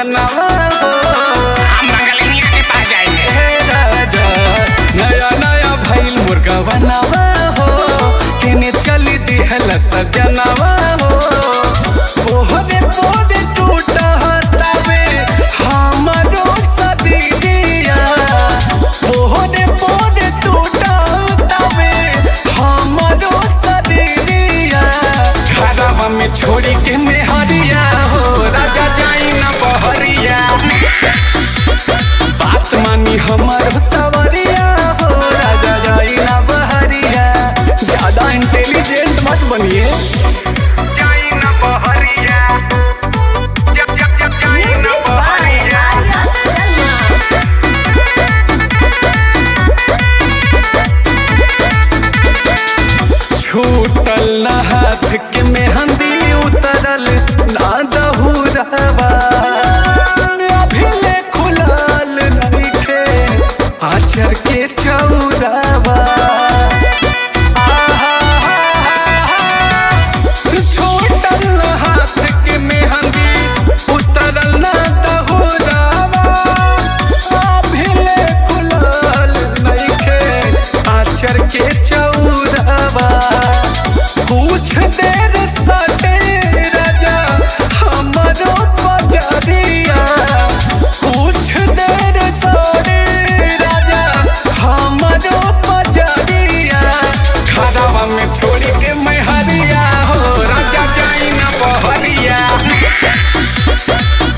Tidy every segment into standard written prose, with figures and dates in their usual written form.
सजनवा हो। हम बंगलिनिया के पास जाएंगे। हे राजा नया नया भइल मुर्गा बनवा हो, केने चली दिहल सजनवा हो। ओहरे पोरे टूटा हटावे हमरो सदिया, ओहरे पोरे टूटा हटावे हमरो सदिया। घरवा में छोड़ी के मेहरिया हो, राजा जाई ना बहरिया। बात मानी हमर सवरिया हो, राजा जाई ना बहरिया। ज्यादा इंटेलिजेंट मत बनिए। जाई ना बहरिया। जा जा जा जाई ना Music by बहरिया। Arya Sharma. छूटल ना हाथ के मेहंदी उतरल ना दहुरवा, अभी ले खुलल नइखे आचर के चौरावा। छूटल ना हाथ के मेहंदी उतरल ना दहुरवा, अभी ले खुलल नइखे आचर के चौरावा। कुछ देर सटे राजा हमरो बजरिया, कुछ देर सटे राजा हमरो बजरिया। घरवा में छोड़ी के मैहरिया हो, राजा जाई ना बहरिया।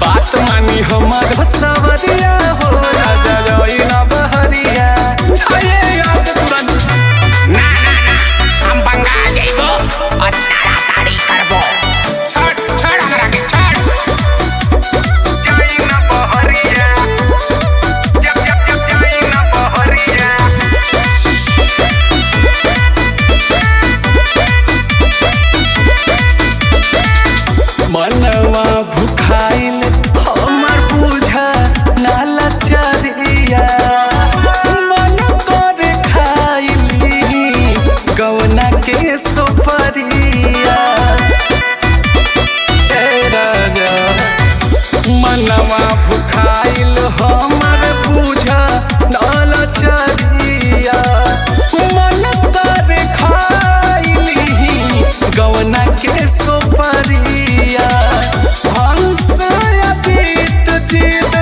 बात मानी हमर सवरिया हो, राजा जाई ना बहरिया। आये याद तुरंत। ना ना ना, हम बंगाल जाइबो और ताड़ाताड़ी करबो। छोड़ छोड़ हमरा के छोड़। जाई ना बहरिया। जा जा जा जाई ना बहरिया। मनवा भुखाइल हमर पूजा नाला चरिया, मन कर खाइली गौना के सोपरिया। ए राजा मनवा भुखाइल हमर पूजा नाला चरिया, मन कर खाइली गौना के सोपरिया। हंस अजीत जीत